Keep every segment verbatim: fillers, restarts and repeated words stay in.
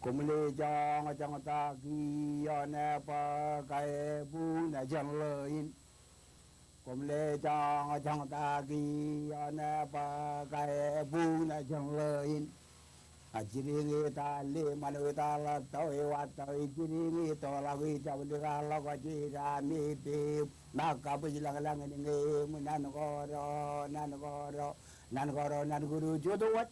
Koṃle joñjoñtak ioon bōk ebuñ jān ḷōin. Koṃle joñjoñtak ioon bōk ebuñ jān ḷōin. A jidiñ ita ḷe ṃanwe ita ḷọk tọwe wa tọwe jidiñ ito ḷọk ijab likar ḷọk jida mi piu. Ṃōk kabwij lañlañ in ñe im nan koro nan koro nan koro nan koro joto waj.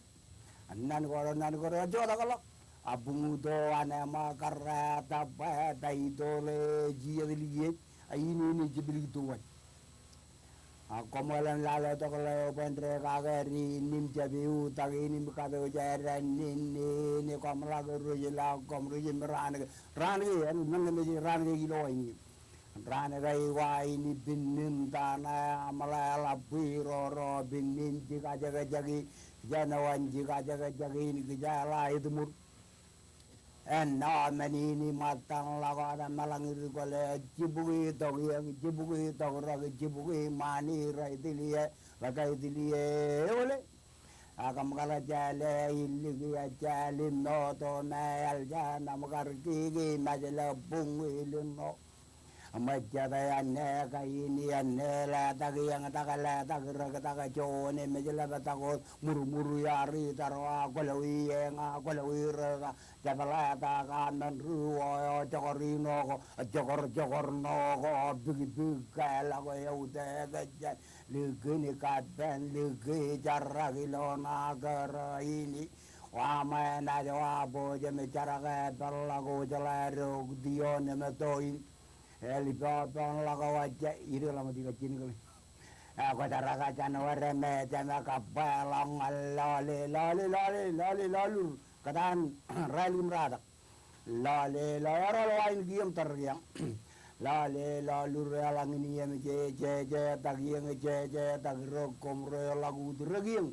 Nan koro nan koro jotak ḷọk. A buñuto an ṃōk karreet bwe ta ito ḷe jijet liej. A in in jiblik to waj. A koṃeḷeḷe lale tok ḷeo bwe en dekake ri in im jab iutak in im kate wōj eran in in koṃ ḷak ruj ḷọk koṃ ruj im raan ke raan ke en men ke mej raan ke ilo in. Raan ke eo in pinnin tana aṃ ḷe ḷap bwiroro pinnin jikajekjek in jān eo an jikajekjek in kijeḷā etmur. Āinwōt men in ṃōttan ḷọk eo an meḷañ ri kwōle jibukwi tok iōñ jibukwi tok rōk jibukwi ṃani rej tilie rej tilie eole. Ak ṃōkaj jāle iliki ejālim noto me eḷ jān ṃōkaj kiki mejle buñ ilin ṇo. Ṃōjjate āne kain āne letak iōñ tak letak rōk tak joñan mejle bōk tak wōt murmur iar itar wa kwōlọwi eñ a kwōlọwi rōk a jepḷatak a men ri eo eo jokor ino ko jokor jokor ṇo ko bikbik ke ḷọk eutiej kōjjān. Likin kappān liki jarak ilo ṇa kōrā in. Wa ṃōṇōṇō wa bōjam jarak epeḷḷọk wōjḷā rok ioon im to in. Eḷap eḷap ḷọk wōjḷā ide ḷọk ṃōk dik a jinikōḷ. Eo kwōjarak jān wōr me jam kappāḷọk ñan lọle lọle lọle lọle lọlur. Kōtaan rael im ratak. Lọle lọle eroḷ wa in kiiō im tōre kiiō. Lọle lọlur eḷaññe in iiō im jejetak iiō im jejetak rōk koṃ ro ḷọk ut rōk iiō.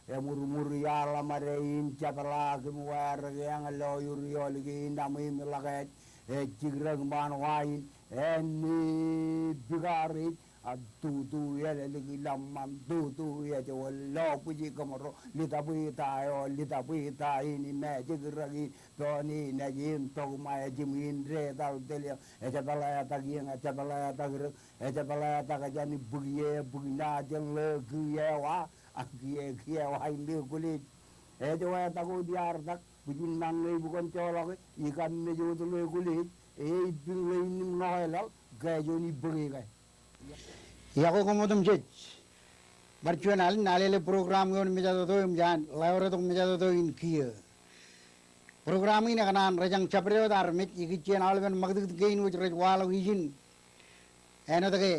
Emurmur iaḷ ṃade in jepḷaak im wārik eñ lo ur iolik in aṃ im ḷak ej ej jikrōk ṃaan wa in āne bikar ej a tutu elōñ ḷọk ṃaan tutu ej wōt lo bwij kōmro litabwita eo litabwita in im ej jikrōk in Poni nejin tokma ejim in detal telio. Ejepḷatak iiō, ejepḷatak rōk, ejepḷatak jān bukwi e, bukwi ṇa jān ḷō kiiō wa, a kiiō, kiiō wa in ḷō kwōlej. Ej wātak wōt iar tak, bwijin ṇañ ṇe ibukon joḷọk e, ikam mej wōt ḷō kwōlej, e, ibin ḷō in im ṇo eḷaḷ, ke juon ibukwi ke. Iọkwe koṃ otemjej. Bar juon alen Alele program ioon mejatoto im jaan ḷeoretok mejatoto in kiiō. Program in ekōṇaan rejañ jabdewōt armej ikijjien aolepen ṃakūtkūt kein wōj rej waḷọk ijin. Āinwōt ke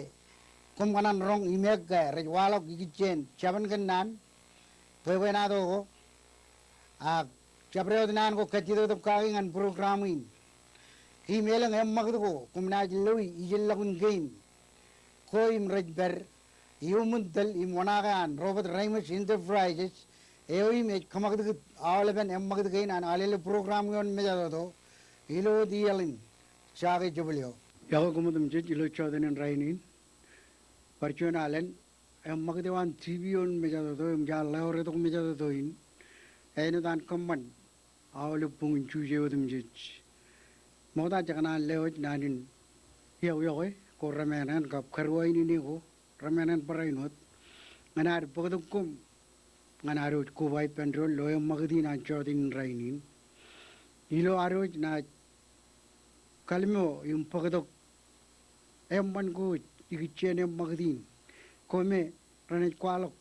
koṃ kōṇaan roñ im ek ke rej waḷọk ikijjien jabōn kōnnaan bwebwenato ko. Ak jabdewōt naan ko kajjitōktok kaki ñan program in. Im elōñ eṃṃakūt ko koṃ naaj loi ijellọkun kein ko im rej pād iuṃwin tōl im oṇaake an Robert Reimers Enterprises eo im ej kōṃakūtkūt aolepen eṃṃakūt kein an Alele program ioon mejatoto ilo wōt iaḷ in. Jake Jebwilio. Iọkwe koṃ otemjej ilo jọteen in rainin. Bar juon alen eṃṃakūt eo an TV ioon mejatoto im jaan ḷeoretok mejatoto in. Āinwōt an kōṃṃan aolep buñ in Juje otemjej. Ṃokta jekōṇaan lewōj naan in iọkwe ko remenaan kab karuwainene ko remenaan barāinwōt ñan ad bōktok koṃ ñan ad wōj koba ippān doon ilo eṃṃakūt in an jọteen in rainin. Ilo ad wōj naaj kallimjek im bōktok eṃṃan ko wōj ikijjien eṃṃakūt in. Ko me renaaj kwaḷọk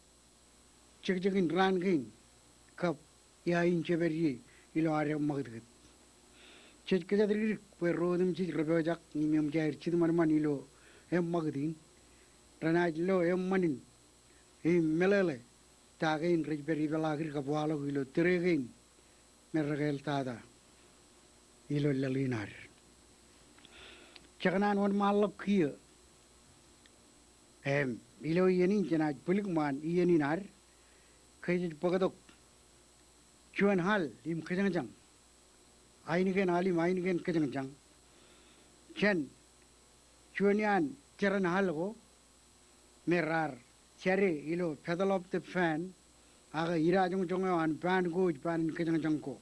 jekjekin raan kein kab ia in jepād ie ilo ad eṃṃakūtkūt. Jej kōjatdikdik bwe ro otemjej rej pojak im eṃōj aer jitōṃanṃan ilo eṃṃakūt in. Renaaj lo eṃṃan in im meḷeḷe ta kein rej pād ipeḷaakin kab waḷọk ilo tōre kein me rekāāl tata ilo laḷ in ad. Jekōṇaan wōnṃaanḷọk kiiō. Im ilo iien in jenaaj bwilik ṃaan iien in ad ke jej bōktok juon al im kōjañjañ. Ainikien al im ainikien kōjañjañ jān juon iaan jeran al ko me raar jade ilo Battle of the Pan, ak idajoñjoñ eo an paan ko wōj paan in kōjañjañ ko.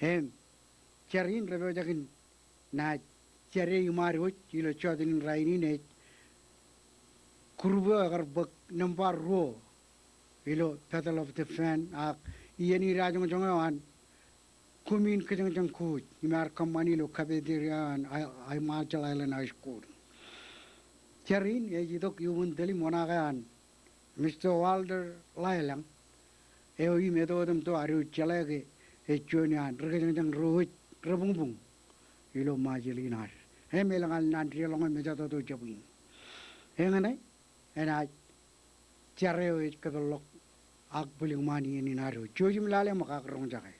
Im jar in rej pojak in naaj jade iṃaad wōj ilo jota in rainin ej group eo ekar bōk nōṃba ruo ilo Battle of the Fan, ak iien idajoñjoñ eo an kumi in kōjañjañ ko wōj im ear kōṃṃani ilo cafeteria eo an Ai-, Aimarshall Island High School. Jar in ej itok iuṃwin tōl im oṇaake an Mister Walter Lailang, eo im etotemto ad eo jeḷā ke ej juon iaan ri kōjañjañ ro wōj rebuñbuñ ilo Ṃajeḷ in ad. Im elōñ al naan deḷọñ im ejatoto jab in. Eñṇe enaaj jar eo ej kōpeḷḷọk ak bwilōñ ṃaan iien in ad eo. Jouj im lale ṃōk ak roñjake.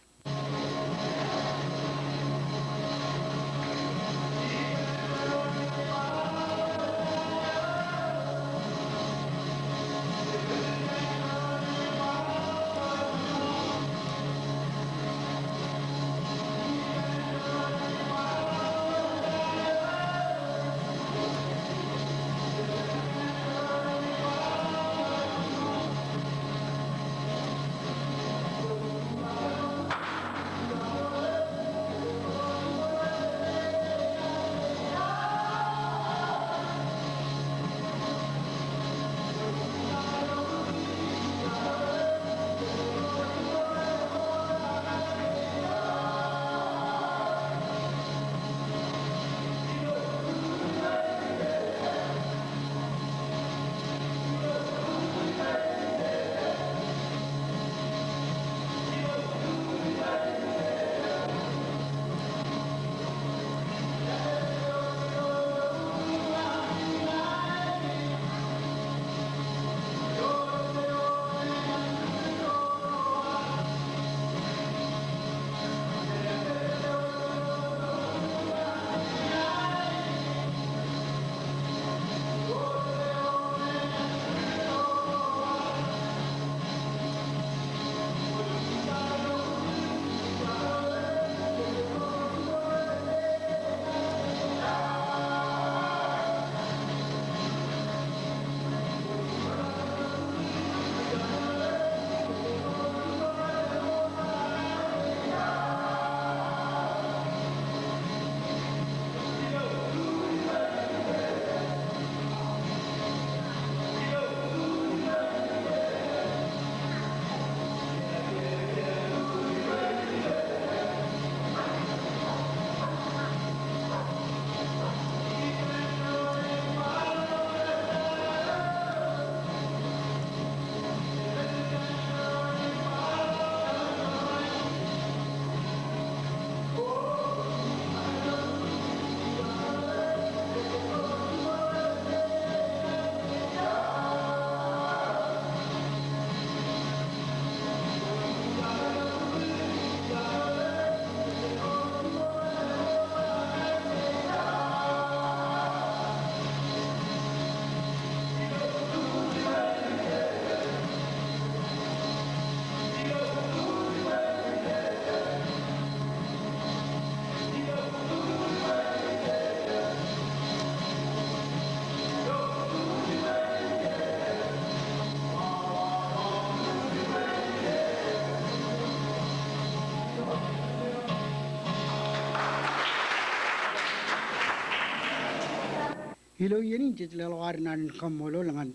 Ilo iien in jej leḷọk ad naan in kaṃṃoolol ñan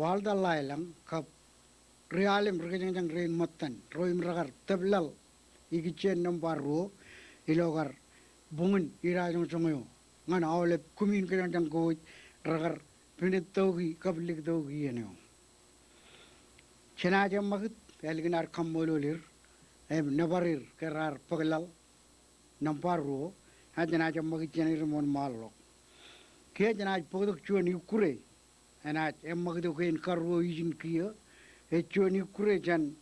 Walter Lailang kab ri-al im ri-kōjañjañ rein ṃōttan ro im rekar tōpḷaḷ ikijjien nōṃba ruo ilo kar buñin idajoñjoñ eo ñan aolep kumi in kōjañjañ ko wōj rekar pinettoki kab liktoki iien eo. Jenaaj eṃṃakūt ālikin ad kaṃṃoolol er im nōbar er ke raar bōkḷaḷ nōṃba ruo, ak jenaaj eṃṃakūt jān er im wōnṃaanḷọk. Kiiō jenaaj bōktok juon ikkure enaaj eṃṃakūt eo kein karuo ijin kiiō, ej juon ikkure jān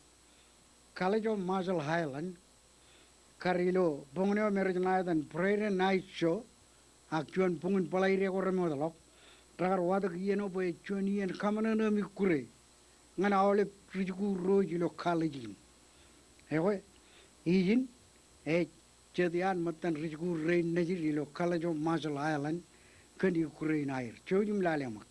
College of Marshall Islands, kar ilo boñin eo me rej ṇa etan Friday Night Show, ak juon boñin bōḷaide ko remootḷọk, rekar watōk iien eo bwe ej juon iien kaṃōṇōṇō im ikkure ñan aolep rijikuuḷ ro wōj ilo college in. Ekwe, ijin ej jet iaan ṃōttan rijikuuḷ rein nejid ilo College of Marshall Islands kōn ikkure in aer. Jouj im lale ṃōk.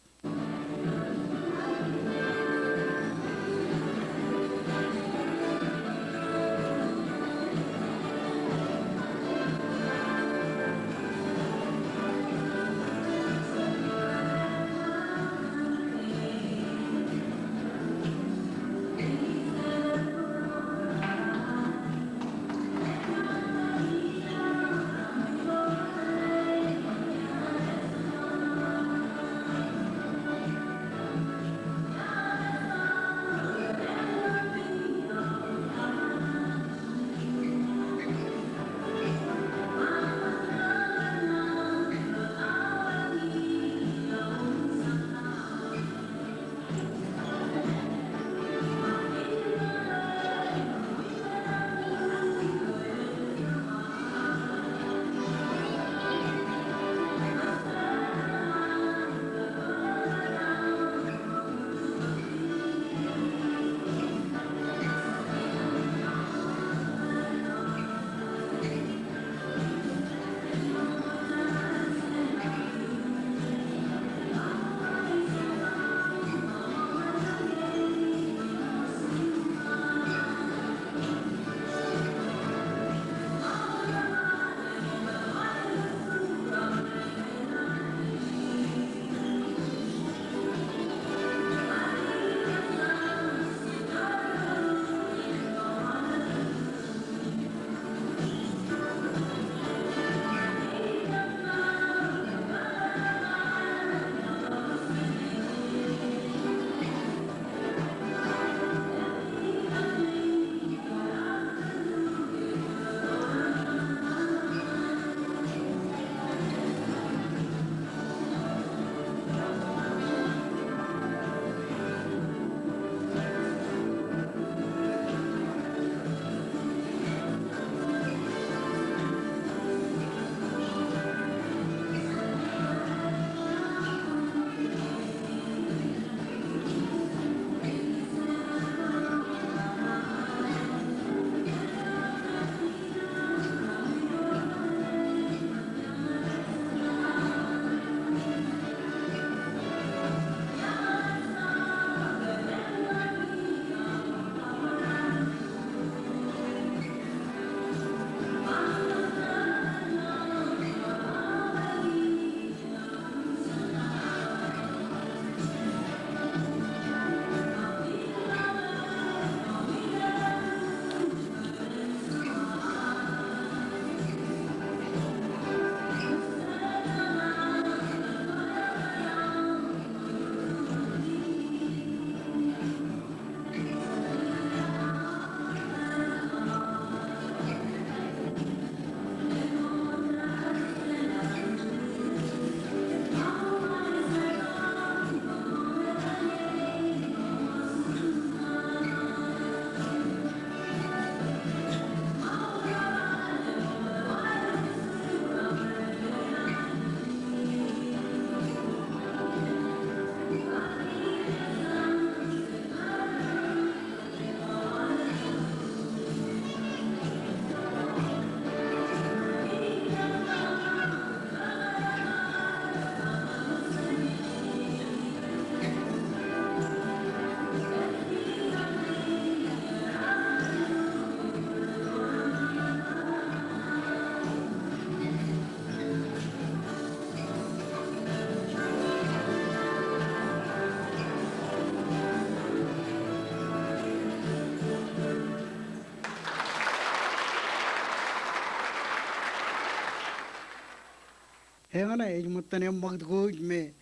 Eñṇe ej ṃōttan eṃṃakūt ko ej me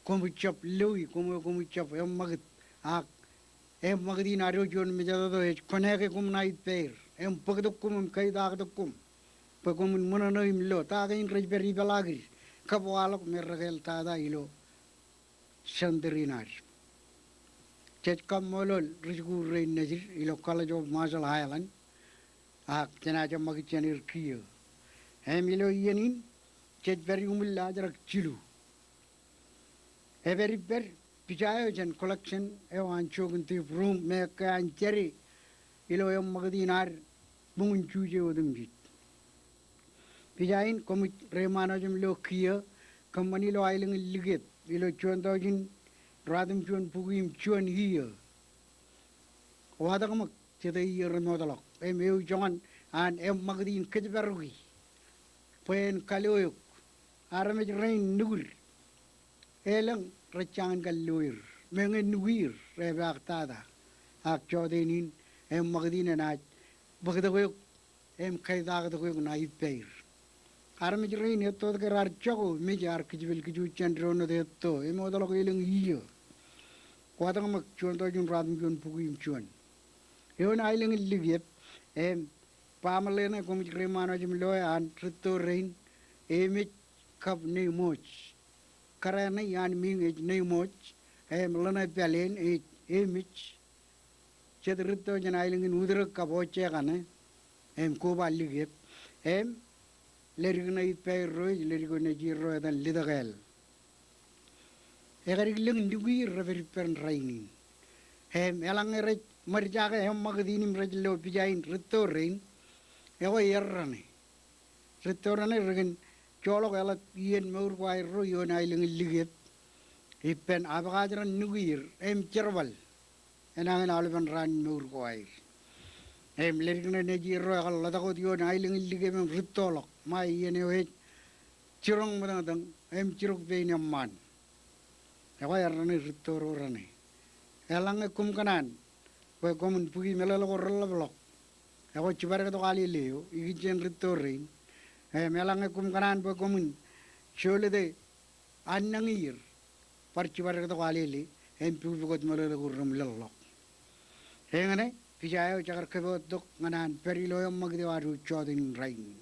koṃij jab loi, koṃ, koṃij jab eṃṃakūt. Ak eṃṃakūt in ad wōj ioon mejatoto ej kōnke koṃ ṇa ippāer. Im bōktok koṃ im kaitaaktok koṃ. Bwe koṃwin ṃōṇōṇō im lo ta kein rej pād ipeḷaakid kab waḷọk me rekāāl tata ilo center in ad. Jej kaṃṃoolol ri-jikuuḷ rein nejid ilo College of Marshall Islands, ak jenaaj eṃṃakūt jān er kiiō. Im ilo iien in, jej pād iuṃwin laajrak jilu. Ej pād ippād pija eo jān collection eo an Joachim Dibb Rom me ekkā an jade ilo eṃṃakūt in ad buñin Juje otemjej. Pija in koṃij reiṃaan wōj im lo kiiō, kōṃṃani ilo aelōñ in Likep, ilo juon taujin ruatimjuon jibukwi im juon iiō. Watōkṃōk jete iiō remootḷọk, im ewi joñan an eṃṃakūt in kōjparoki bwe en kalo eok, armej rein nukūd elōñ rej jañin kar lo er, meñe nukwier repaak tata. Ak jọteen in eṃṃakūt in enaaj bōktok eok im kaitaaktok eok ṇa ippāer. Armej rein etto ke raar jako mej ear kijpel kōj wōj jān doon wōt etto, emootḷọk elōñ iiō. Watōkṃōk juon taujin ruatimjuon jibukwi im juon. Ioon aelōñ in Likep, im baaṃle ṇe koṃij reiṃaan wōj im loe an rūtto rein, Emej kab Neimoj. Kōrā ṇe iaan Miiñ ej Neimoj, im ḷōṇe pāleen ej Emej. Jet rūtto jān aelōñ in Utrōk kab Ojje kaṇe, im koba Likep, im ledik ṇe ippāerro ej ledik eo nejierro etan Litōkāāl. Ekadik lōñ nukwier rej pād ippān rainin. Im eḷaññe rej ṃōjjake eṃṃakūt in im rej lo pija in rūtto rein, ekwe erro ṇe. Rūtto rein rej kōn joḷọk eḷap iien mour ko aerro ioon aelōñ in Likep ippān abkajran nukwier im jerbal enañin aolepen raan in mour ko aer. Im ledik ṇe nejierro ekar ḷotak wōt ioon aelōñ in Likep im rūttoḷọk ṃae iien eo ej jiroñ ṃōtaṃtaṃ im jiroñ pein eṃṃaan. Ekwe erro ṇe rūtto ro rein. Eḷaññe koṃ kōṇaan bwe koṃwin bōki meḷeḷe ko reḷapḷọk, ekwe jibadektok alele eo ikijjien rūtto rein. Im eḷaññe koṃ kōṇaan bwe koṃwin jolōte annañier, bar jibadektok alele im pukpukot meḷeḷe ko reṃwilaḷḷọk. Eñṇe pija eo jekar kōpoottok ñan an pād ilo eṃṃakūt eo ad wōj jọteen in rainin.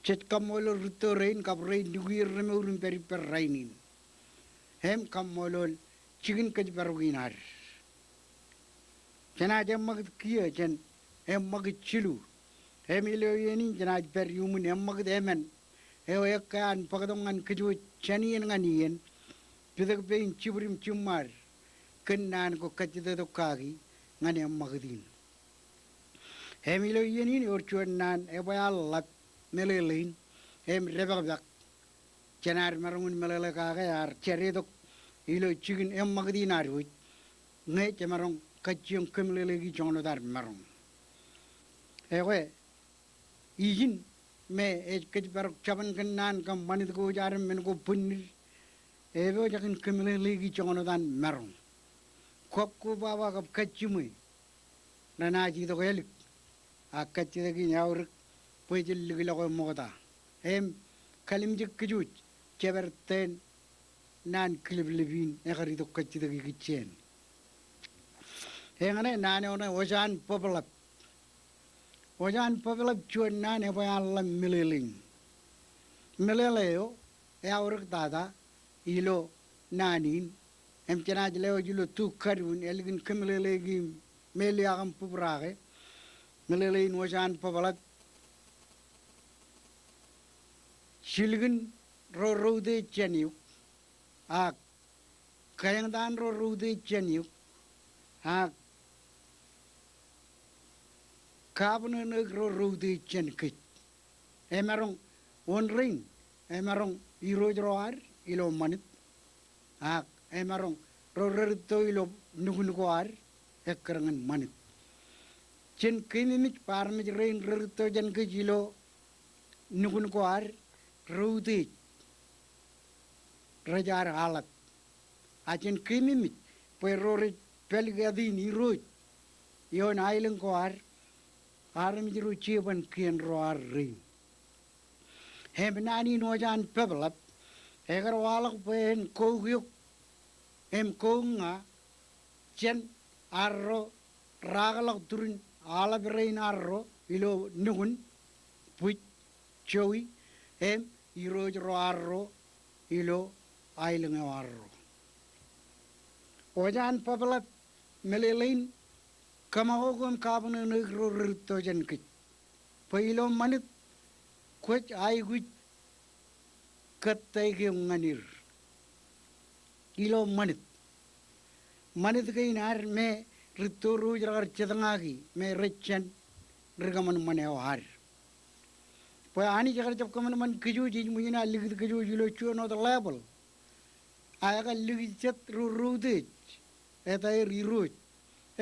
Jej kaṃṃoolol rūtto rein kab rein nukwier remour im pād ippād rainin. Im kaṃṃoolol jikin kōjparok in ad. Jenaaj eṃṃakūt kiiō jān eṃṃakūt jilu. Im ilo iien in jenaaj pād iuṃwin eṃṃakūt emān eo ekkā an bōktok ñan kōj wōj jān iien ñan iien, pitōk pein jibwid im jiṃṃaad kōn naan ko kajjitōk kaki ñan eṃṃakūt in. Im ilo iien in ewōr juon naan ebwe an ḷap meḷeḷein im depakpak jān ad maroñ in meḷeḷe kake ear jadetok ilo jikin eṃṃakūt in ad wōj, ñe jemaroñ kajjioñ kōmeḷeḷeiki joñan wōt ad maroñ. Ekwe ijin me ej kōjparok jabōn kōnnaan kab ṃanit ko wōj ad men ko bwinnid, epojak in kōmeḷeḷeiki joñan wōt an maroñ. Kab kobaba kab kajjiṃwe renaaj itok ālik, ak kajjitōk in eaorōk bwe jen likḷọk eṃokta. Im kallimjek kōj wōj jepād tōn naan kilōplōp in ekar itok kajjitōk ikijjien. Eñṇe naan eo ṇe wōj an bōbḷap. Wōj an bōbḷap juon naan ebwe an ḷap meḷeḷein. Meḷeḷe eo eaorōk tata ilo naan in, im jenaaj lewōj ilo tu kadwin ālikin kōmeḷeḷeiki im meḷeḷeiki im bōbraake. Meḷeḷein wōj an bōbḷap. Jilkin ro reutiej jān eok, ak kaeñtaan ro reutiej jān eok, ak kabwinōnōik ro reutiej jān kōj. Emaroñ, wōn rein, emaroñ irooj ro ad ilo ṃanit, ak emaroñ ro rerūtto ilo nukun ko ad ekkar ñan ṃanit. Jen keememej bwe armej rein rerūtto jān kōj ilo nukun ko ad reutiej rej ad aḷap. A jen keememej bwe ro rej pālik āt in irooj ioon aelōñ ko ad, armej ro jeban kien ro ad rein. Im naan in wōj an peplep, ekar waḷọk bwe en kouk eok im kouk ña jān arro raakḷọk turin aḷap rein arro ilo nukun, bwij, jowi, im irooj ro arro ilo aelōñ eo arro. Wōj an peplep meḷeḷein kōṃakoko im kabōṇōṇōik ro rūtto jān kōj. Bwe ilo ṃanit kwōj aikuj kōttāik eok ñan er. Ilo ṃanit. Ṃanit kein ad me rūtto ro rej kar jetñaki me rej jān ri kōṃanṃan eo ad. Bwe Anij ekar jab kōṃanṃan kōj wōj, ej ṃōj in an likūt kōj wōj ilo juon wōt level. A ekar likūt jet ro routiej, etaer irooj,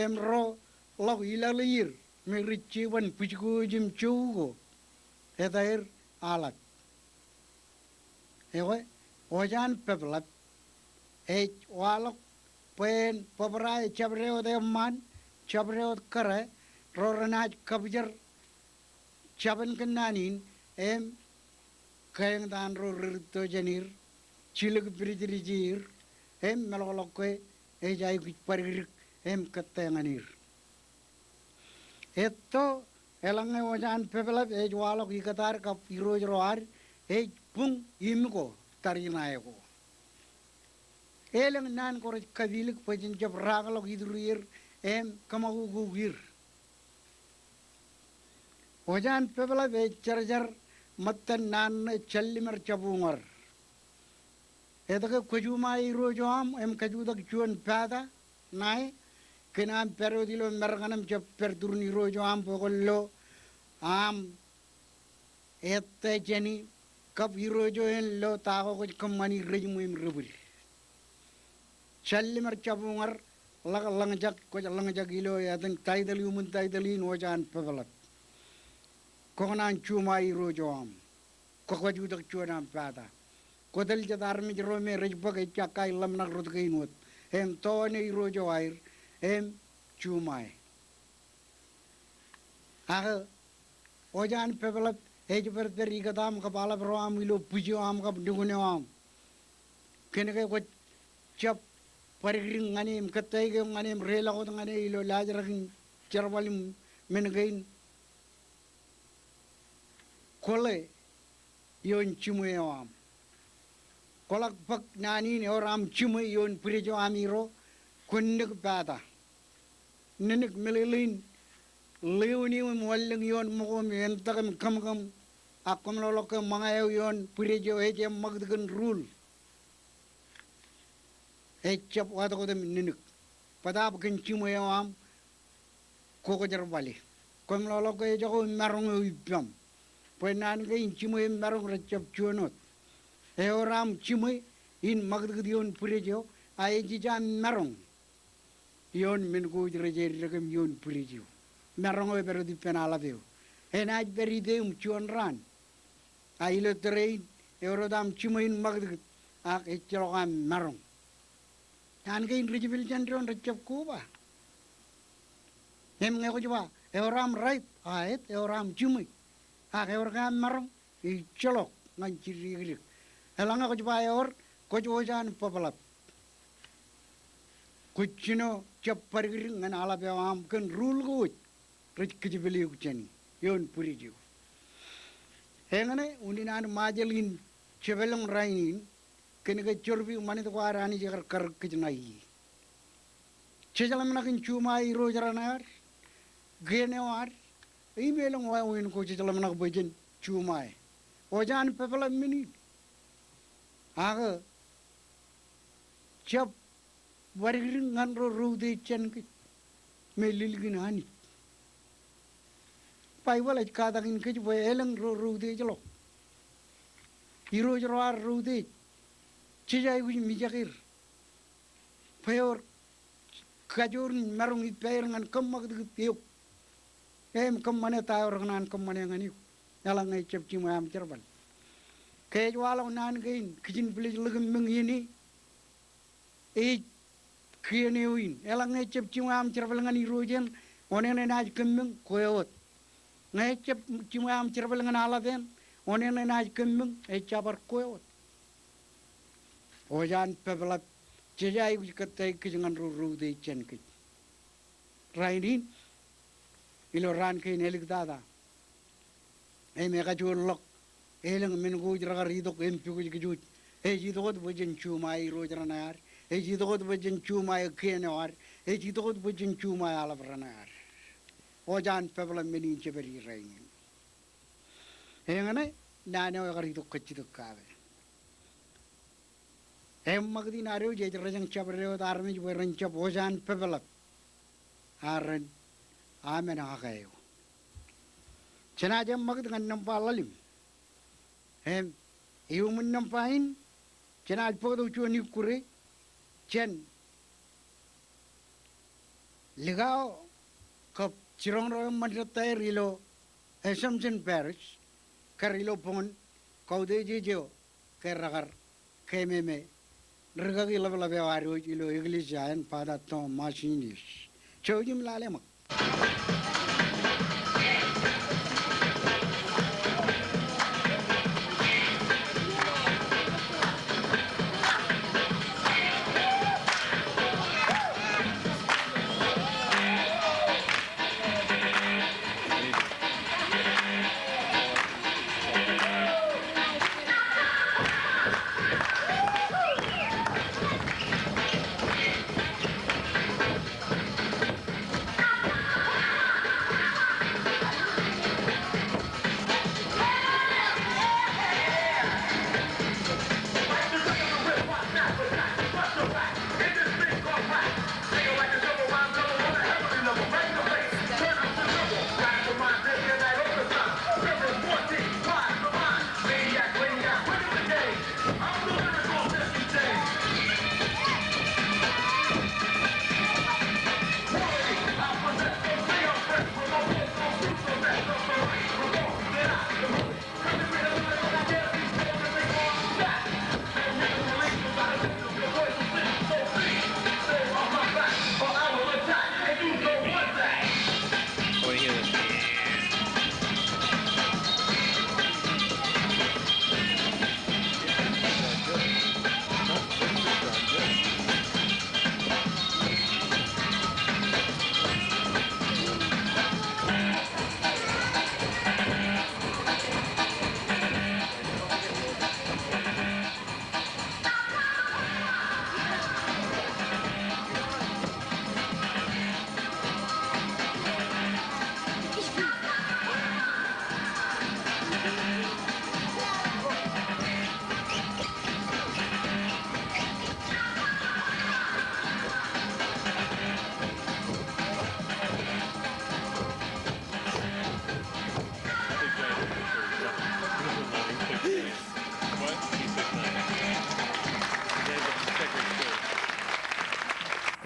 im ro ḷọk ilaḷ ier me rej jeban bwij ko wōj im jou ko, etaer aḷap. Ekwe, wōj an peplep ej waḷọk bwe en bōbrae jabdewōt eṃṃaan, jabdewōt kōrā, ro renaaj kapjar jabōn kōnnaan in, im kaeñtaan ro rūtto jān er, jilōk pidejdeje er, im meḷọkḷọk ke ej aikuj badikdik im kōttāik ñan er. Etto, eḷaññe wōj an peplep ej waḷọk ikōtaad kab irooj ro ad, ej buñ im ko tariṇae ko. Elōñ naan ko rej kapilōk bwe jen jab raakḷọk iturier im kōṃakoko er. Wōj an peplep ej jarjar ṃōttan naan ṇe jān limar jabwōñar. Etke kwō juṃae irooj eo aṃ im kajutak juon pata ṇae, kōn aṃ pād wōt ilo Amerika im jab pād turin irooj eo aṃ bwe kwōn lo aṃ ettā jāni kab irooj eo en lo ta ko kwōj kōṃṃani rej ṃwe im rej bwid. Jān limar jabwōñar ḷak ḷōñjak, kwōj ḷōñjak ilo etan taitōl, iuṃwin taitōl in wōj an peplep. Kwō kōṇaan juṃae irooj eo aṃ. Kwō kajutak juon aṃ pata. Kwō tōl jet armej ro me rej bōk ejja kaiḷōmṇak rot kein wōt. Im tōne irooj eo aer im juṃae. Ak wōj an peplep ej pād pād ikōt aṃ kab aḷap ro aṃ ilo bwij eo aṃ kab nukun eo aṃ. Kōnke kwōj jab badikdik ñan e im kōttāik eok ñan e im reiḷọk wōt ñan e ilo laajrak in jerbal im men kein. Kwōle ioon jiṃwe eo aṃ. Kwō ḷak bōk naan in ewōr aṃ jiṃwe ioon bwidej eo aṃ iro, kwōn nōk pata. Nōnōk meḷeḷein ḷeoon eo im wanlōñ ioon ṃōko im entak im kōmkōm, ak kōmmeḷọkḷọk ke ṃōñā eo ioon bwidej eo ej eṃṃakūt kōn rule. Ejjab wātok wōt im nōnōk. Bōtaab kōn jiṃwe eo aṃ, kwō kwōjerbale. Kōmmeḷọkḷọk ke ejako im maroñ eo ippaṃ. Bwe naan kein jiṃwe im maroñ rejjab juon wōt. Ewōr aṃ jiṃwe in ṃakūtkūt ioon bwidej eo, a ej ej aṃ maroñ ioon men ko rej eddek im ioon bwidej eo. Maroñ eo epād wōt ippān aḷap eo. Enaaj pād ippām juon raan. A ilo tōre in, ewōr wōt aṃ jiṃwe in ṃakūtkūt, ak ejjeḷọk aṃ maroñ. Naan kein ri jepel jān doon rejjab koba. Im ñe kwōj ba, ewōr aṃ right, a aet, ewōr aṃ jiṃwe. Ak ewōr ke aṃ maroñ, ejjeḷọk ñan jidik. Eḷaññe kwōj ba ewōr, kwōj wōj an peplep. Kwōj jino jab badikdik ñan aḷap eo aṃ kōn rule ko wōj rej kijepel eok jāni ioon bwidej eo. Eñṇe unin an Ṃajeḷ in jepel im rainin, kōnke jorpiik ṃanit ko ad Anij ekar karōk kōj ṇae ie. Jejeḷāmṇak in juṃae irooj raṇe ad, kien eo ad, im elōñ wāween ko jejeḷāmṇak bwe jen juṃae. Wōj an peplep men in. Ak jab badikdik ñan ro routiej jān kōj me lilikin Anij. Baibōḷ ej katakin kōj bwe elōñ ro routiej ḷọk. Irooj ro ad routiej, jej aikuj mijak er. Bwe ewōr kajoor in maroñ ippaer ñan kōṃakūtkūt eok im kōṃṃane ta eo rekōṇaan kōṃṃane ñan eok. Eḷaññe ejjab jiṃwe aṃ jerbal. Ke ej waḷọk naan kein, kijin village ḷōke ṃōñ iien e, ej kien eo in. Eḷaññe ejjab jiṃwe aṃ jerbal ñan irooj eṇ, oṇāān enaaj kōṃṃōñ, kwō ewōt. Ñe ejjab jiṃwe aṃ jerbal ñan aḷap eṇ, Oṇeṇ enaaj kōmmōñ, ejja bar kwe wōt. Ojaan pepeḷap, jej aikuj kōttāik kōj ñan ro reutiej jān kōj. Rainin, ilo raan kein āliktata. Im ekajoor ḷọk, elōñ men ko ej rekar itok im pukot kōj wōj. Ej itok wōt bwe jen juṃae irooj raṇe ad. Ej itok wōt bwe jen juṃae kien eo ad. Ej itok wōt bwe jen juṃae aḷap raṇe ad. Ojaan pepeḷap men in jepād rainin. Eñṇe, naan eo ekar itok kajjitōk kake. Eṃṃakūt in ad wōj ej rejañ jabdewōt armej bwe ren jab ojaan pepeḷap. Ak ren amen ake eo. Jenaaj eṃṃakūt ñan nōṃba ḷalem. Im, iuṃwin nōṃba in, jenaaj bōktok juon ikkure, jān likao kab jiroñ ro eṃṃan dettaer ilo Assumption Parish, kar ilo boñōn kautiej eo ke rekar kememe rikaki ḷapḷap eo ad wōj ilo eklejia in, Father Tom Marcinius. Jouj im lale ṃōk.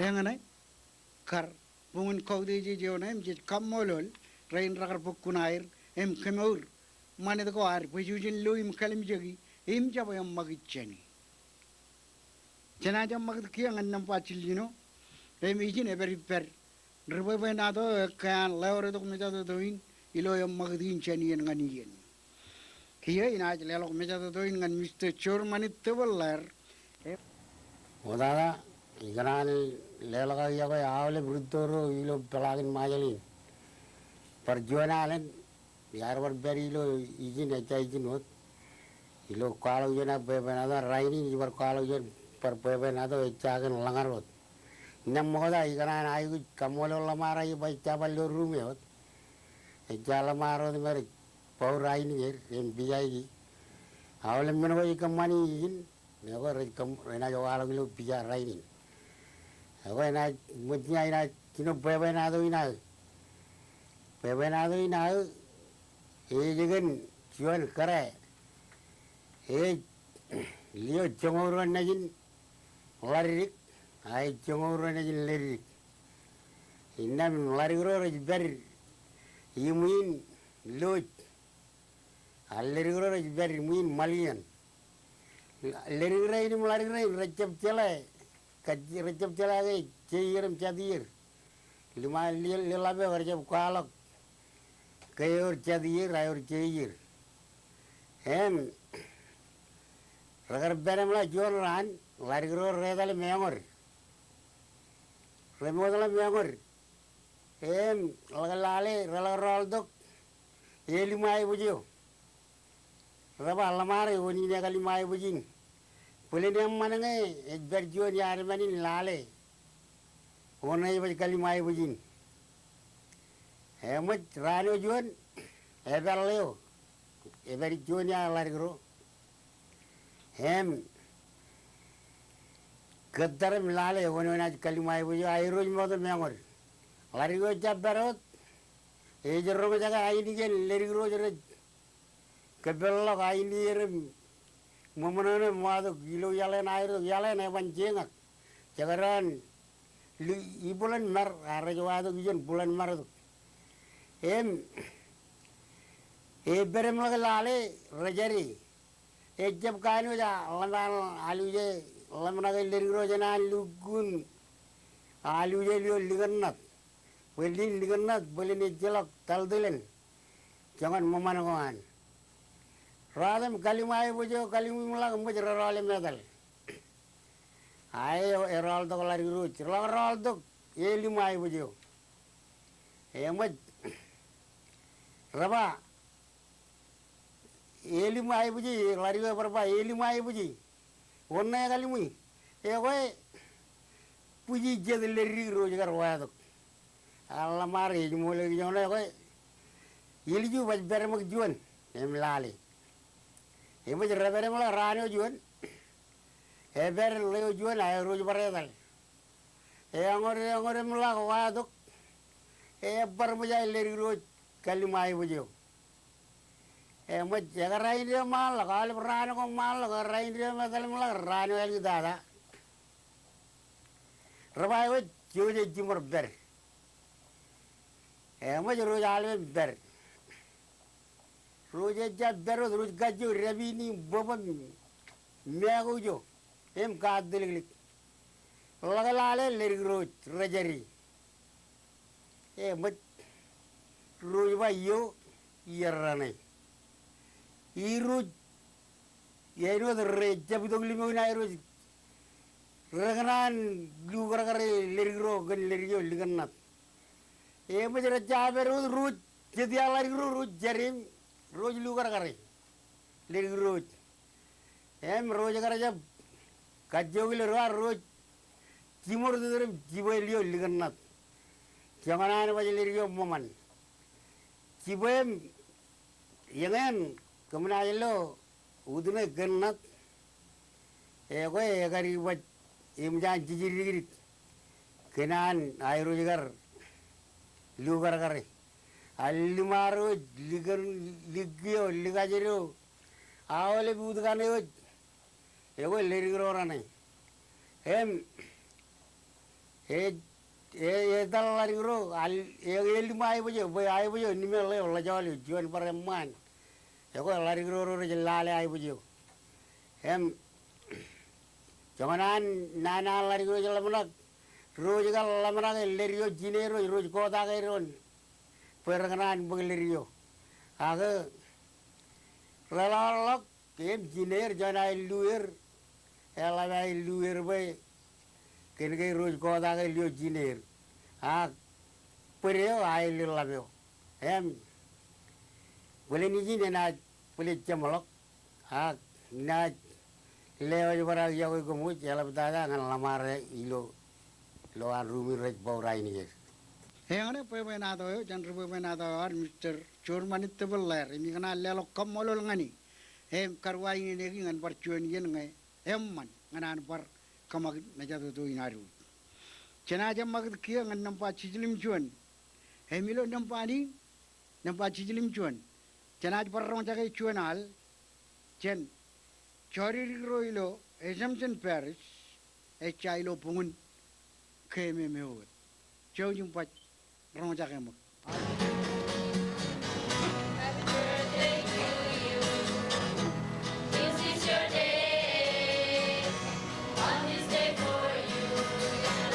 Eñṇe, kar boñōn kautiej eo ṇe im jej kaṃṃoolol rein rekar bōk kuṇaer im kemour ṃanit ko ad bwe jej lo im kalimjeki im jab eṃṃakūt jāni. Jenaaj eṃṃakūt kiiō ñan nōṃba jiljino, im ijin ej pād ippād ri bwebwenato eo ekkā an ḷeo retok mejatoto in ilo eṃṃakūt in jān iien ñan iien. Kiiō inaaj leḷọk mejatoto in ñan Mister Jormani Tōpōḷḷāer. O tata, ikōṇaan leḷọk aō yokwe aolep rūtto ro ilo peḷaakin Ṃajeḷ in. Bar juon alen, iar bar pād ilo ijin, ejja ijin wōt. Ilo kwaḷọk iien aō bwebwenato, rainin ij bar kwaḷọk iien bar bwebwenato, ejja kōn ḷōñar wōt. Innām ṃokta ikōṇaan aikuj kaṃṃoolol ḷōṃareaer bwe ejja bar lo ruume wōt. Ejja ḷōṃareaer wōt im rej bōk rainin er im pijaiki. Aolep men ko ej kōṃṃani ijin, ekwe rej kōṃ-, renaaj waḷọk ilo pija rainin. Ekwe enaaj, ṃōjña inaaj jino bwebwenato in aō. Bwebwenato in aō, ej kōn juon kōrā. Ej lio joñoul ruo nejin ḷaddik, a ej joñoul ruo nejin leddik. Innām ḷaddik ro rej pād iṃwiin lọj. A leddik ro rej pād iṃwiin ṃaliñan. Leddik rein im ḷaddik rein rej jab jeḷā, kōj, rej jab jeḷā ke jeiier im jateier. Liṃa, li-, liḷap eo kar jab kwaḷọk ke ewōr jateier, a ewōr jeiier. Im, rekar pād im ḷak juon raan, ḷadik ro reetal im eñood. Remootḷọk im eñood. Im, ḷak lale, reḷak rọọltok, elimo aebōj eo. Reba ḷōṃaro, wōn in ekaḷimo aebōj in. Bōlen eṃṃan ñe ej pād juon iaad ṃan in lale. Wōn ej baj kaḷimo aebōj in. Eṃōj raan eo juon, epaḷ eo. Epād juon iaad ḷadik ro. Im, kōttar im lale, wōn enaaj kaḷimo aebōj eo, airooj ṃokta im eñood. Ḷadik eo ejjab pād wōt, ej roñjake ainikien leddik ro rej kōpeḷḷọk ainikien im ṃōṃōṇōṇō im watōk ilo iaḷ eṇ aer tok, iaḷ eṇ eban jeñak. Jekdọọn li-, ibwilōn mar, a rej watōk ijeṇ bwilōn mar tok. Im, epād im ḷak lale, rejade. Ejjab kanooj a ḷōṃ an aluje, ḷōmṇake leddik ro jān an lukkuun aluje ilo likōṇṇat. Bwe ḷein likōṇṇat, bōlen ejjeḷọk taltōlen. Joñan ṃōṃan ko an. Raat im kaḷimo aebōj eo, kaḷimo im ḷak, eṃōj rerọọl im etal. Ae, erọọltok ḷadik ro ej, ḷak rọọltok, elimo aebōj eo. Eṃōj, reba, elimo aebōj e, ḷadik eo bar ba, elimo aebōj e. Wōn ṇe ekaḷimo e? Ekwe, bwij jet leddik ro rej kar watōk. A ḷōṃaro ej ṃool ekijoñan ekwe. Ilju baj pād ṃōk juon, im lale. Eṃōj repād im ḷak raan eo juon. Epād ḷeo juon, aeroj bar etal. Eñood, eñood im ḷak watōk. Ebar ṃōj aer leddik ro ej kaḷimo aebōj eo. Eṃōj, ekar rainin deo ṃaanḷọk, aolep raan ko ṃaanḷọk, ekar rainin deo im etal im ḷak raan eo āliktata. Reba eo ej, jouj ej jiṃor pād. Eṃōj rej aḷ im pād. Rej ejjab pād wōt, rej kajjioñ dāpini bōbōm meakuj eo. Im kaatōliklik. Ḷak lale leddik ro rej jade. Eṃōj, rej ba io, iar raṇe. Irej, āinwōt rej jab itok limoin aeroj, rekōṇaan lukōrkōre leddik ro kōn leddik eo likōṇṇat. Eṃōj rej jab pād wōt, rej jet ia ḷadik ro, rej jade im rej lukōrkōre leddik ro. Im rej kar jab kajjioñ ilo doar, rej jiṃor tōtōr im jibwe ilo likōṇṇat. Joñan an baj leddik eo ṃōṃan. Jibwe im eñin kōmnaaj lo utnō kōn ṇat. Ekwe, ekar baj eṃōj an jijidikdik kōn an aeroj kar lukōrkōre. A limaro ej, likōn, likio, likajero, aolep utkan eo ej. Ekwe, leddik ro raṇe. Im, e, e, etal ḷadik ro, al, e, elimo aebōj eo, bwe aebōj eo, nimeḷ eo, ḷọjọọl eo, juon bar eṃṃaan. Ekwe, ḷadik ro rej lale aebōj eo. Im, joñan an, nana ḷadik ro rej ḷōmṇak, rej kar ḷōmṇake leddik eo, jined ro, rej kotake doon. Bwe rekōṇaan bōk leddik eo. Ak, reḷọkḷọk, im jined, juon aelluuer, eḷap aelluuer bwe, kōn ke rej kotake ḷeo jined. Ak, bōd eo, aelleḷḷap eo. Im, bōlen ijin enaaj bōle jeṃḷọk. Ak, inaaj lewōj bar ak yokwe kōmwōj, eḷaptata ñan ḷōṃaro ilo, ilo an ruum in rej bow rainikied. Eñṇe bwebwenato eo, jān ri bwebwenato eo ad, Mister Jorman Tōpōḷḷāer, im ikōṇaan leḷọk kaṃṃoolol ñan e. Im karuwainene ñan bar juon iien ñe eṃṃan ñan an bar kōṃak nejatoto in ad. Jenaaj eṃṃakūt kiiō ñan nōṃba jiljilimjuon. Im ilo nōṃba in, nōṃba jiljilimjuon, jenaaj bar roñjake juon al jān jodikdik ro ilo Assumption Parish, ejja ilo buñun keememeo wōt. Jouj im baj roñjake ṃōk. Happy birthday to you. This is your day. On this day for you.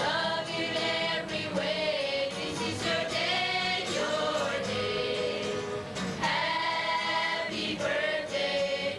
Love you in every way. This is your day, your day. Happy birthday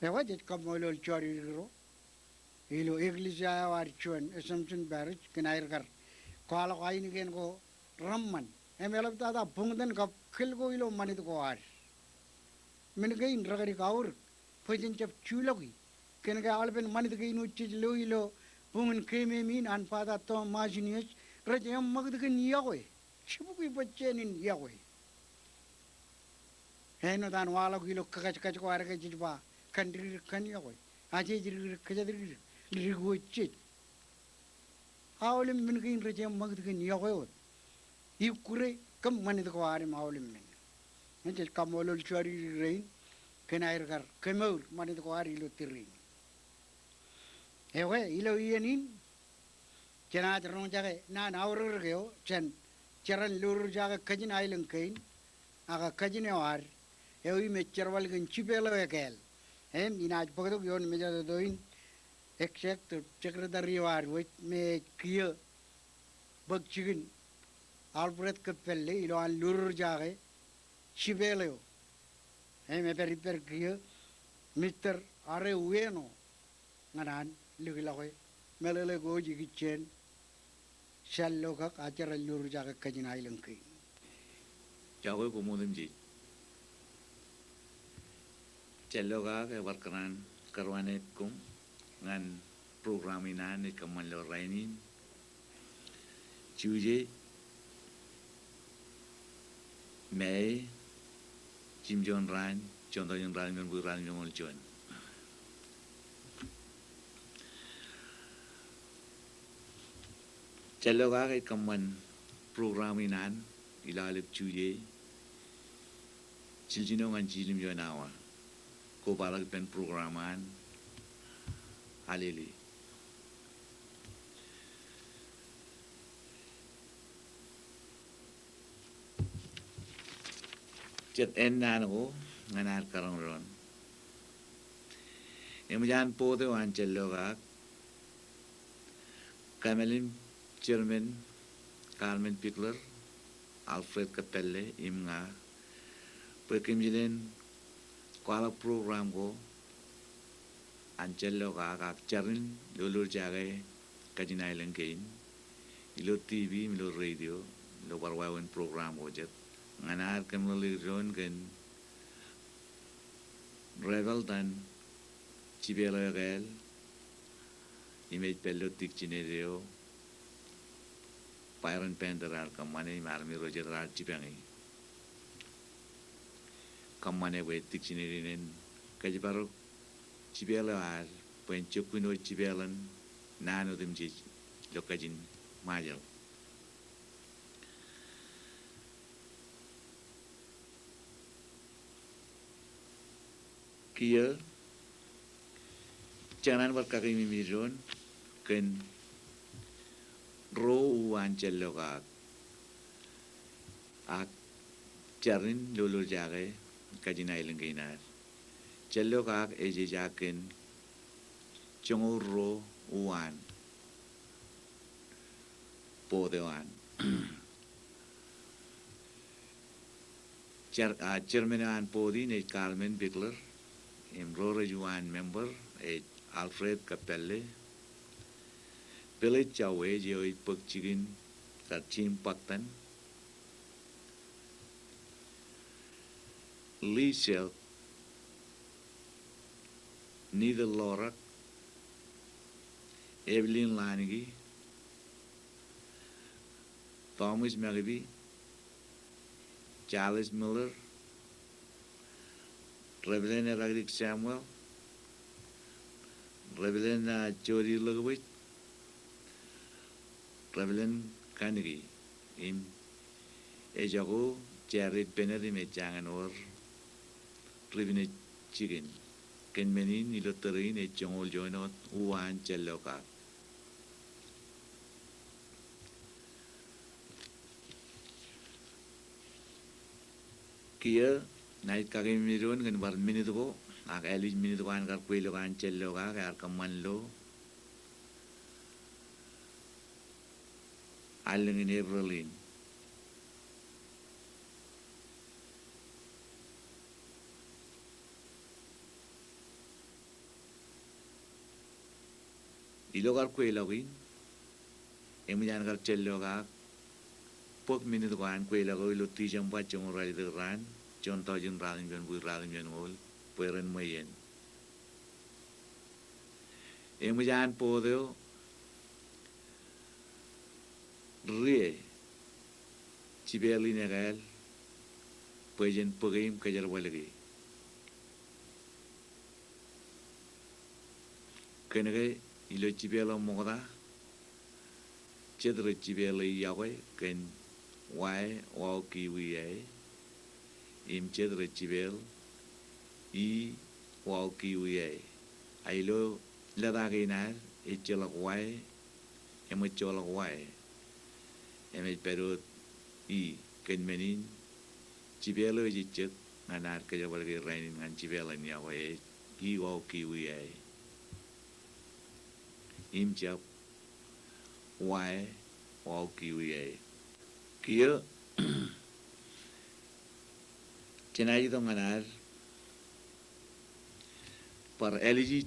Ekwe jej kaṃṃoolol jodikdik ro ilo eklejia eo ad juon Assumption Parish kōn aer kar kwaḷọk ainikien ko reṃṃan. Im eḷaptata buñtōn kab kōl ko ilo ṃanit ko ad. Men kein rekadi kaorōk bwe jen jab julọki kōn ke aolepen ṃanit kein wōj jej lo ilo buñin keemem in an Father Tom Marcinius, rej eṃṃakūt kōn iọkwe. Jibukwi bwe jen in iọkwe. Āinwōt an waḷọk ilo kakaskaj ko ad ke jej ba kandikdik kōn iọkwe. Ak jej dikdik kōjatdikdik, dikdik wōj jej. Aolep men kein rej eṃṃakūt kōn iọkwe wōt ikkure kab ṃanit ko ad im aolep men. Im jej kaṃṃoolol jodikdik rein kōn aer kar kemour ṃanit ko ad ilo tōre in. Ekwe ilo iien in jenaaj roñjake naan aorōk eo jān jeran lurujake kajin aelōñ kein, ak kajin eo ad, eo im ej jerbal kōn jipeḷ eo ekāāl. Im inaaj bōktok ioon mejatoto in Executive Secretary eo ad wōj me ej kiiō bōk jikin Alfred Kōppālle ilo an lurujake jipeḷ eo. Im epād ippād kiiō Mister Are Ueno ñan an likḷọke meḷeḷe ko wōj ikijjien Jallokak ak jeran lurujake kajin aelōñ kein. Jokwe koṃ otemjej. Jallokak ebar kōṇaan kōrwaanit koṃ ñan program in an ej kōṃṃan ilo rainin. Juje, May, jimjuon raan, juon tọujin ratimjuon bukwi ratimjuonñoul juon. Jallokak ej kōṃṃan program in an ilo aolep Juje, jiljino ñan jilimjuon awa. Kobaḷọk ippān program an. Alele. Jet ennaan ko ñan ad karoñdoon. Eṃōj an board eo an Jallokak, kōmālim chairman Carmen Bigler, Alfred Kōppālle im ña, bwe kōm jilen kwaḷọk program ko an Jallokak ak jar in lolorjake kajin aelōñ kein ilo T V im ilo radio ilo bar wāween program ko jet. Ñan ad kōmeḷeḷeik doon kōn rebōḷtan jipeḷ eo ekāāl im ej pād ilo dictionary eo Byron Bender ear kōṃṃane im armej ro jet raar jipañe. Kōṃṃane bwe dictionary in en kōjparok jipeḷ eo ad bwe en jokkin wōj jipeḷ in naan otemjej ilo kajin Ṃajeḷ. Kiiō jenaaj bar kakeememej doon kōn ro uwaan Jallokak ak jar in lolorjake kajin aelōñ kein ad. Jallokak ej ejaak kōn joñoul ruo uwaan board eo an. Jar, a, chairman eo an board in ej Carmen Bigler, im ro rej uwaan member ej Alfred Kōppālle, Phyllis Jawij eo ej bōk jikin kar Jim Buckton, Lee Selk, Nita Lorak, Evelyn Laniki, Thomas McAfee, Charles Miller, Reverend Erakdik Samuel, Reverend, ah, Jody Lokbwij, Reverend Kaniki, im ejako Jared Bennett im ej jañin wōr ri-pinej jikin. Kōn men in ilo tōre in ej joñoul juon wōt uwaan Jallokak. Kiiō naaj kakeememej doon kōn bar minit ko, ak ālikin minit ko an kar kweilọk an Jallokak ear kōṃṃan ilo allōñ in Eprel in. Ilo kar kweilọk in, eṃōj an kar jān lo ak bōk minit ko an kweilọk eo ilo Tijeṃba joñoul ralitōk raan, juon taujin ratimjuon bwiin ratimjuon ṃokol, bwe ren ṃweien. Eṃōj an boot eo rie jipeel in ekāāl bwe jen bōke im kōjerbal ke. Kōn ke ilo jipeel eo ṃokta, jet rej jipeel e yokwe kōn wae, wao, ki, wi, ae. Im jet rej jipeel i, wao, ki, wi, ae. A ilo lōta kein ad, ejjeḷọk wae, eṃōj joḷọk wae. Im ej pād wōt i. Kōn men in, jipeel eo ej ejjet ñan ad kōjerbal ke rainin ñan jipeel in yokwe ej i, wao, ki, wi, ae. Im jab wae, wao, ki, wi, ae. Kiiō, jenaaj itok ñan ad bar āliji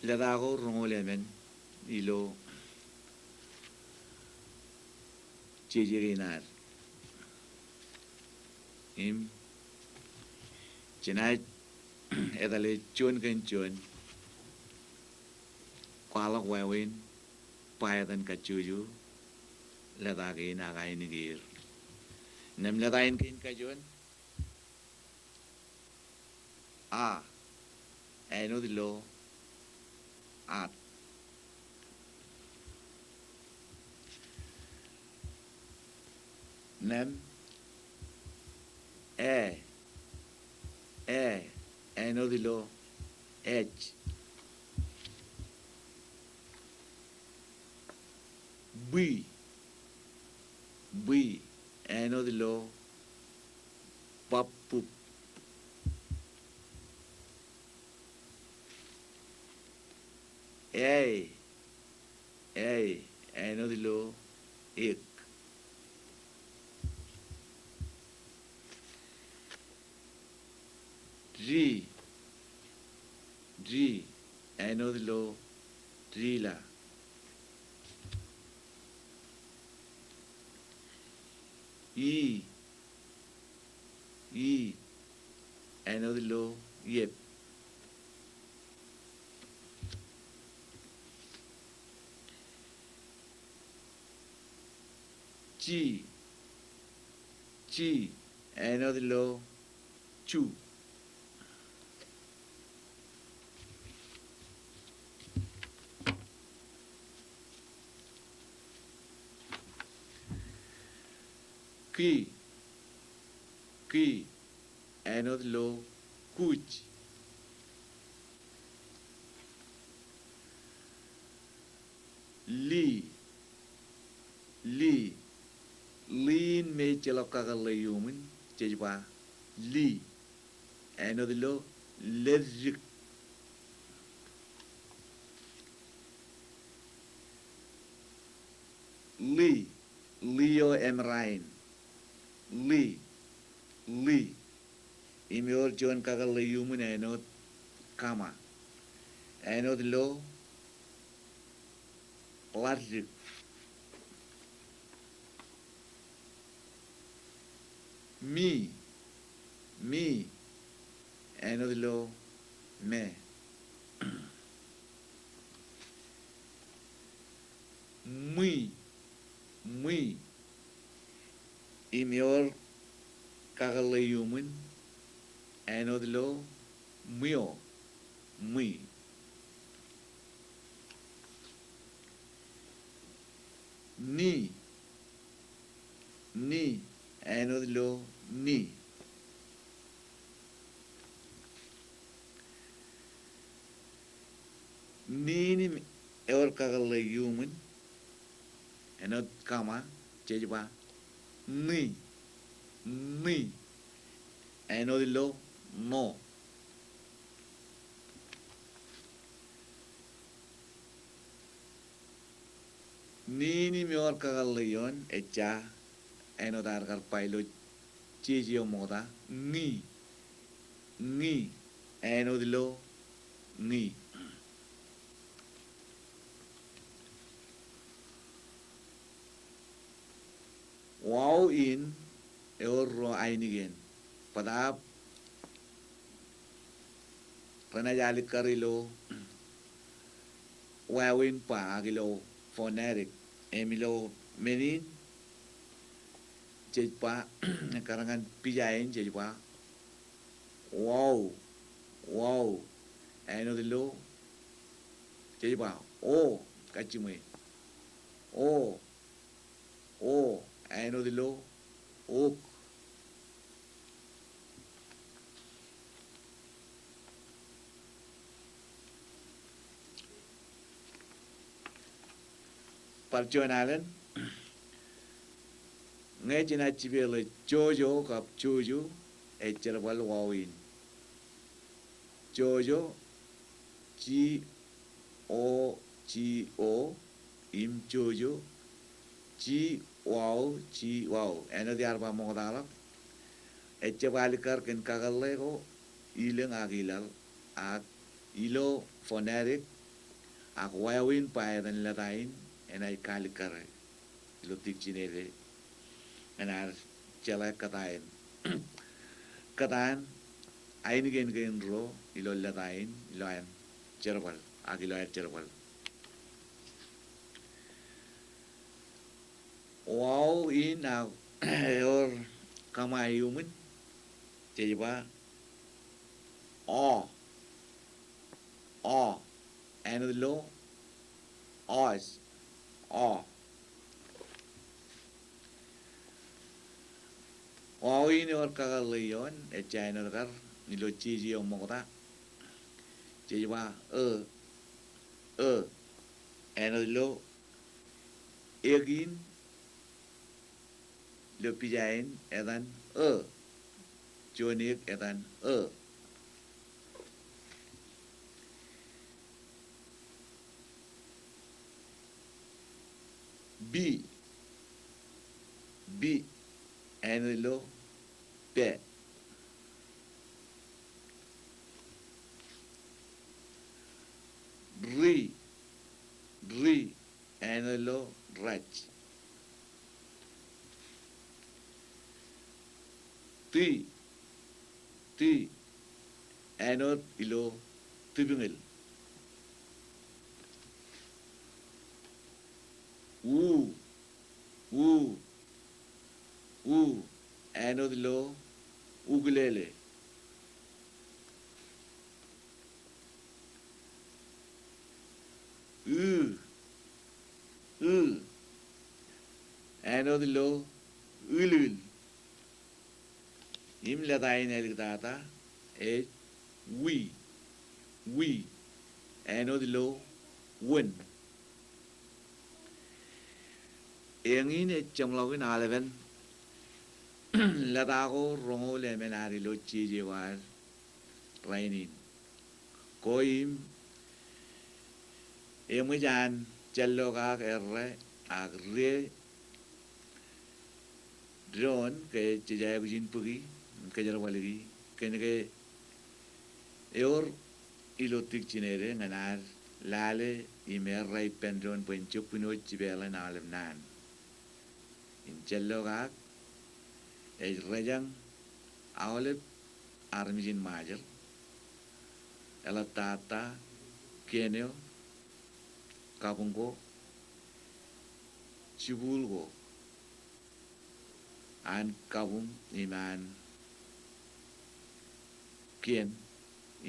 lōta ko roñoul emān ilo jeje kein ad. Im jenaaj etale juon kōn juon kwaḷọk wāween ba etan kajjojo lōta kein ak ainikieir. Innām lōta in kein kajuon, a, āinwōt ilo at. Innām e, e, āinwōt ilo ej. Bwi, bwi, āinwōt ilo bab bub. Ae, ae, āinwōt ilo ek. Di, di, āinwōt ilo dila. I, i, āinwōt ilo iep. Ji, ji, āinwōt ilo ju. Ki, ki, āinwōt ilo kuj. Li, li, li in me ejjeḷọk kakōḷḷe iuṃwin, jej ba li. Āinwōt ilo leddik. Li, li eo emerain. Li, li. Im ewōr juon kakōḷḷe iuṃwin āinwōt kama. Āinwōt ilo ḷaddik. Mi, mi, āinwōt ilo me. Ṃwi, ṃwi, im ewōr kakōḷḷe iuṃwin āinwōt ilo ṃwio, ṃwi. Ni, ni, āinwōt ilo ni. Ni in im ewōr kakōḷḷe iuṃwin āinwōt kama, jej ba ṇi, ṇi, āinwōt ilo ṇo. Ni in im ewōr kakōḷḷe ioon ejja āinwōt ad kar ba ilo jeje eo ṃokta, ñi, ñi, āinwōt ilo ñi. in ewōr ro ainikien. Bōtaab renaaj alikkar ilo wāween ba ak ilo phonetic. Im ilo men in jej ba, ekkar ñan pija in jej ba wow, wow. Āinwōt ilo, jej ba o, kajjiṃwe. O, o, āinwōt ilo ok. Bar juon alen, ñe jenaaj jipeḷe jojo kab jojo, ej jerbal wow in. Jojo, ji o ji o, im jojo, ji wow ji wow. Āinwōt iar ba ṃoktaḷọk, ejjab alikkar kōn kakōḷḷe ko ilōñ ak ilaḷ, ak ilo phonetic, ak wāween ba etan lōta in enaaj kalikkare ilo dictionary ñan ad jeḷā kōtaan. Kōtaan ainikien kein ro ilo lōta in, ilo an jerbal, ak ilo an jerbal. Wow in ak ewōr kōṃṃa iuṃwin, jej ba o, o, āinwōt ilo os, o. Wow in ewōr kakōḷḷe ioon, ejja āinwōt kar ilo jeje eo ṃokta. Jej ba ō, ō, āinwōt ilo ek in ilo pija in etan ō. Juon ek etan ō. Bi, bi, āinwōt ilo pe. Ri, ri, āinwōt ilo rej. Ti, ti, āinwōt ilo tipiñil. U, u, u, āinwōt ilo ukulele. Ū, ū, āinwōt ilo ūlūl. Im lōta in āliktata ej wi, wi, āinwōt ilo wūn. Eñin ej jeṃḷọkin aolepen lōta ko roñoul emān ad ilo jeje ko ad rainin. Ko im eṃōj an jān ḷọk ak errā ak rie doon ke jej aikuj in bōki im kōjerbal ki, kōnke ewōr ilo dictionary ñan ad lale im errā ippān doon bwe en jab kōnooj jipeḷe in aolep naan. Im jān ḷọk ak ej rejañ aolep armej in Ṃajeḷ, eḷaptata kien eo, kabuñ ko, jibwuul ko, an kabuñ im an kien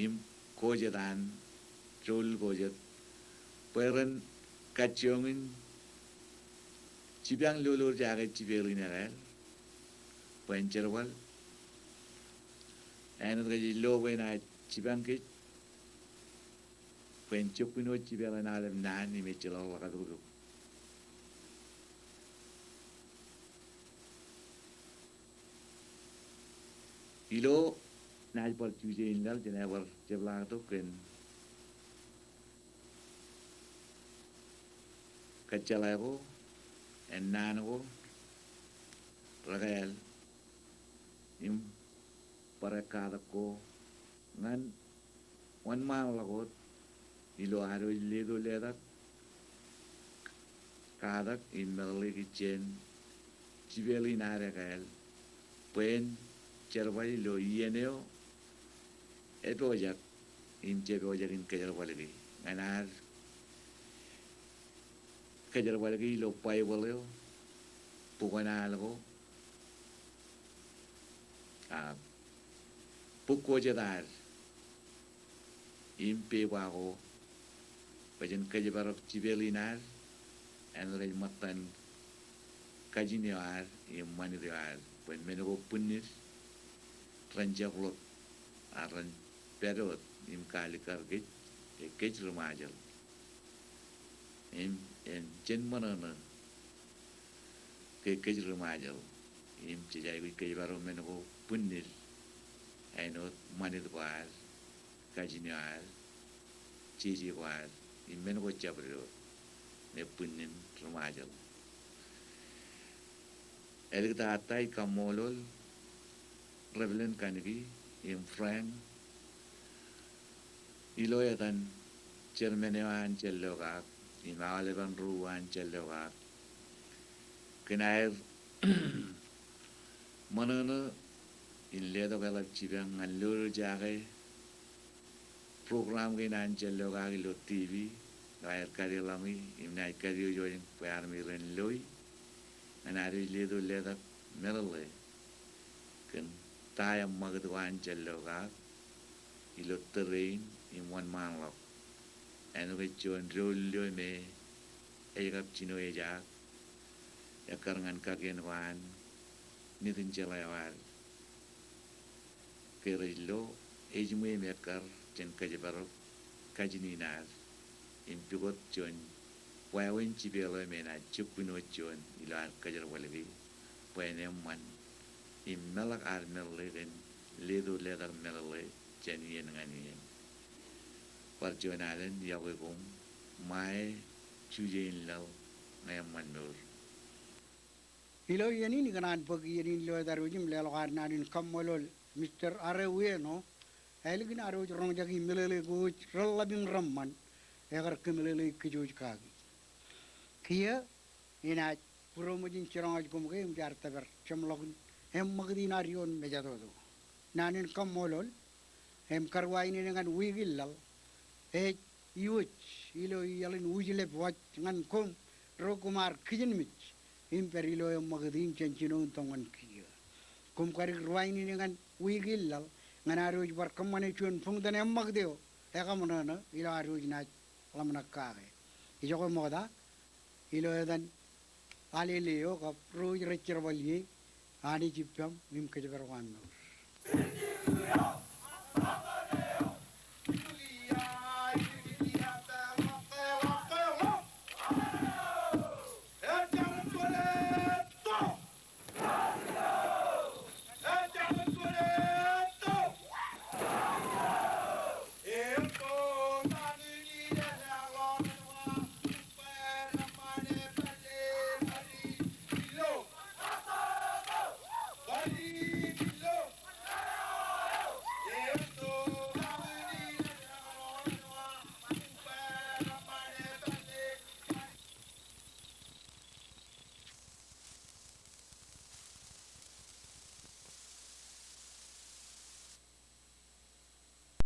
im ko jet an joḷọk ko jet bwe ren kajjioñ in jipañ lolorjake jipeḷ in ekāāl bwe en jerbal. Āinwōt ke jej lo bwe enaaj jipañ kōj bwe en jab kōnooj jipeḷe in aolep naan im ejjeḷọk ḷọk kajjitōk. Ilo naaj bar juje in laḷ, jenaaj bar jepḷaaktok kōn kōjjeḷā ko, ennaan ko, rekāāl im barāinwōt katak ko ñan wōnṃaanḷọk wōt ilo ad wōj leto letak, katak im meḷeḷeiki jān jipeḷ in ad ekāāl bwe en jerbal ilo iien eo epojak im jepojak in kōjerbal ke ñan ad kōjerbal ke ilo Baibōḷ eo, bukwen al ko, a, buk ko jet ad im pepa ko, bwe jen kōjparok jipeḷ in ad, āinwōt ej ṃōttan kajin eo ad im ṃanit eo ad, bwe men ko bwinnid ren jab ḷot, a ren pād wōt im kaalikkar kōj, ke kōj ri Ṃajeḷ. Im en jen ṃōṇōṇō ke kōj ri Ṃajeḷ, im jej aikuj kōjparok men ko bwinnid, āinwōt ṃanit ko ad, kajin eo ad, jeje ko ad, im men ko jabdewōt, me bwinnin ri Ṃajeḷ. Āliktata ij kaṃṃoolol Reverend Kaniki im Frank, ilo etan chairman eo an Jellokak im aolepen ro an Jellokak kōn aer ṃōṇōṇō in letok eḷap jipañ ñan lolorjake program kein an Jellokak ilo T V, eo aer kadeḷọñi im naaj kadiwōjwōj bwe armej ren loi ñan adwōj leto letak meḷeḷe kōn ta eṃṃakūt ko an Jellokak ilo tōre in im wōnṃaanḷọk. Āinwōt ke juon doulul eo me ej kab jino ejaak ekkar ñan kakien ko an nitin jeḷā eo ad, ke rej lo ejiṃwe im ekkar jen kōjparok kajin in ad im pukot juon wāween jipeḷ eo me enaaj jab wūn wōt juon ilo ad kōjerbal ke, bwe en eṃṃan im meḷọk ad meḷeḷe kōn leto letak meḷeḷe jān iien ñan iien. Bar juon alen, iọkwe koṃ, ṃae, juje in laḷ, ñe eṃṃan mour. Ilo iien in ikōṇaan bōk iien in ilo etaer eo im leḷọk ad naan in kaṃṃoolol Mister Are Ueno, ālikin ad wōj roñjake meḷeḷe ko wōj reḷḷap im reṃṃan, ekar kōmeḷeḷe kōj wōj kaki. Kiiō, inaaj būroṃōj in jiroñḷọk koṃ ke eṃōj ad tōpar jeṃḷọkin eṃṃakūt in ad ioon mejatoto. Naan in kaṃṃoolol im karuwainene ñan wiik in laḷ ej iwōj ilo iaḷ in wūjlep waj ñan koṃ ro koṃ ar kijenmej im pād ilo eṃṃakūt in jān jinoin toñan kiiō. Koṃ kadik ruwainene ñan wiik in laḷ ñan ad wōj bar kōṃṃane juon buñtōn eṃṃakūt eo ekaṃōṇōṇō ilo ad wōj naaj ḷōmṇak kake. Ijoke ṃokta, ilo etan Alele eo kab ro wōj rej jerbal ie, Anij ippaṃ im kōjparok aṃ mour.